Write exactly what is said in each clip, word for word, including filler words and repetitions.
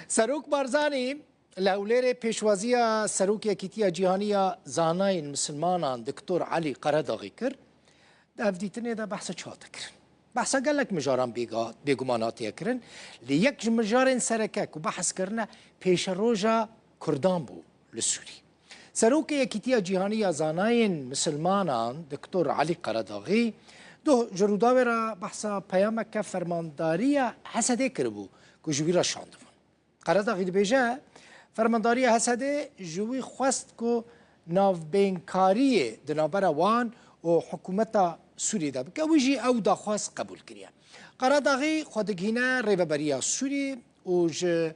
Serok Barzanî li Hewlêrê pêşwaziya Serokê Yekîtiya Cîhanî ya Zanayên Misilmanan Doktor Elî Qeredaxî kir. Di hevdîtinê de behsa çi hate kirin? Behsa gelek mijaran bêga-, bêguman hatiye kirin. Lê yek ji mijarên sereke ku behs kirine pêşeroja Kurdan bû li Sûrî. Serokê Yekîtiya Cîhanî ya Zanayên Misilmanan Doktor Elî Qeredaxî doh ji Rûdawê re behsa peyameke fermandariya Hesedê kiribû ku ji wî re şandibûn. Qeredaxî dibêje, fermandariya Hesedê ji wî xwest ku navbênkariyê di navbera wan û hikûmeta Sûriyê de bike. Wî jî ew daxwaz qebûl kiriye. Qeredaxî xwe digihîne Rêveberiya Sûrî û ji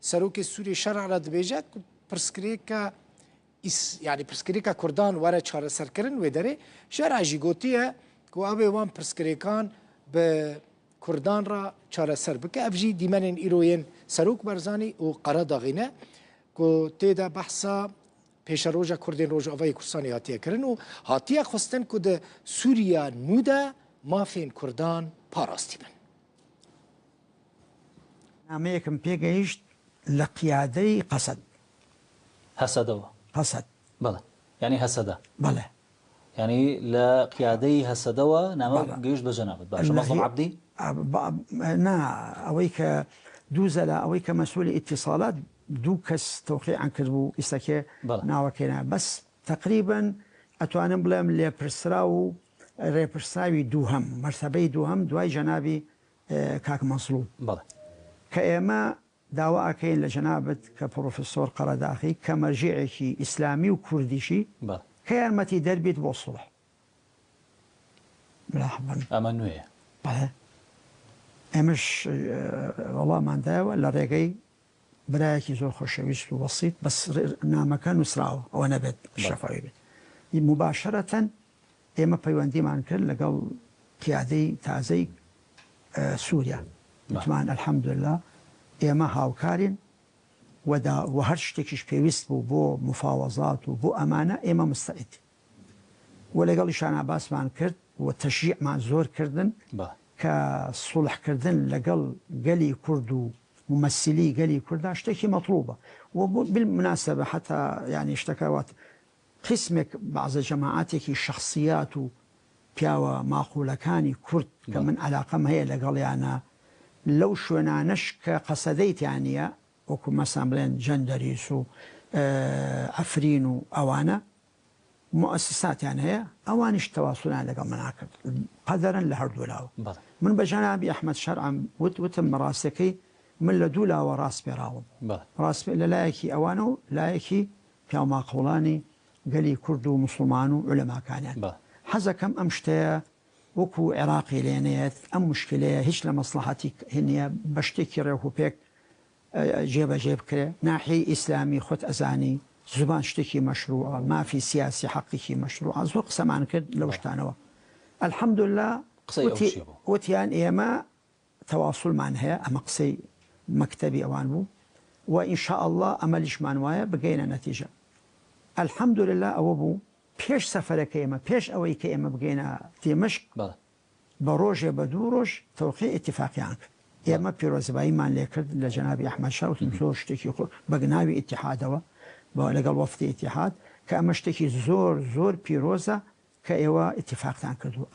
Serokê Sûrî Şer'a re dibêje ku pirsgirêka îs-, yanî pirsgirêka Kurdan were çareserkirin wê derê. Şer'a jî gotiye ku ew ê wan pirsgirêkan bi Kurdan re çareser bike. Ev jî dîmenên îro yên Serok Barzanî û Qeredaxî ne ku tê de behsa pêşeroja Kurdên Rojavayê Kurdistanê hatiye kirin û hatiye xwestin ku di Sûriya nû de mafên Kurdan parastî bin. Nameyekim pê gehişt li qiyadeyî Qesed. Hesedewa. Qesed. Bele. Yanî Hesede. Bele. Yanî li qiyadeyî Hesedewa name Bele. Gehişt bi cenabet. Baş. Li Mazlum hî-, Abdî? A, ba-, na, ewey ke dûzela, ewey ke mesûlê îtîsalat dû kes tewqîan kirbû, îstekê Bele. Nawekê ne. Bes teqrîben etwanim bilem lêpirsra û rêpirsrawî dûhem, mertebeyî dûhem duay cenabî, e, kak Mazlûm. Bele. Ke ême dawa akeyin li cenabit ke Profesor Qeredaxî ke mercîekî îslamî û kurdî jî Bele. Ke yarmetî derbît bo sulh. Bila hevin. Ema nû ye. Bele. Êmiş, e, welaman dayewe li rêgey birayekî zor xoşewîst û wesît, bes rê-, nameke nusrawe, ewe nebêt Bele. Şefawî bêt. Mubaşereten ême peywendîman kir legal qiyadeyî tazeyî, e, Sûriya. Bele. Mutman, elhamdulillah, ême hawkarîn we da, we her tiştekî ji pêwîst bû bo mufawezat û bo emane, ême musteîd. We legal îşana basman kirt, we teşcî'man zor kirdin Bele. Ke sulhkirdin legal gelî Kurd û mumessilî gelî Kurda tiştekî metlûb e. We bu bil munasebe heta, yanî, tişteke wat qismek bazı cemaatêkî şexsiyat û piyawa maqûlekanî Kurd ke Bele. Min elaqem heye legal yana lew şwênaneş ke Qesedeyî tiyaniye, wekû mesela bilên Cenderîs û, e, Efrîn û ewane muessisatiyan heye, ewan jî tewasuliyan legal min akird. Qederin li her dû law. Bele. Min bi cenabî Ehmed Şer'an wit, witim mi rastiyekî min li dû lawa rast pê rawim. Bele. Rast pê li layekî ewan û layekî piyamaqûlanî gelî Kurd û Musulman û ulemakayan. Bele. Hez ekem em şteye wekû Iraqê lê neyet, em muşkileye hiç li meslehetî hiniye, bi ştekî rêk û pêk e, cêbecê bikire. Nahî îslamî xwe ezanî, ziman ştekî meşrû a, mafî siyasî heqîkî meşrû a. Zor qiseman kir lew Bele. Ştanewa. Elhamdulillah, Qisey ew witî-, çiye bû? Witiyan ême tewasulman heye, ema qisey mektebî ewan bû. We înşaallah emelîşman waye, bigeyne netîce. Elhamdulillah ewe bû. Pêş sefereke ême, pêş eweyî ke ême bigeyne Dîmişq, Bele. Bi rojê, bi dû roj tewqî îtîfaqiyan kir. Ême pîrozbayîman lê kir li cenabî Ehmed Şah û zor tiştekî xwe bi navê îtîhadewe, bi, legal wefdê îtîhad, ke eme tiştekî zor, zor pîroz e ke êwe îtîfaqtan kirdû.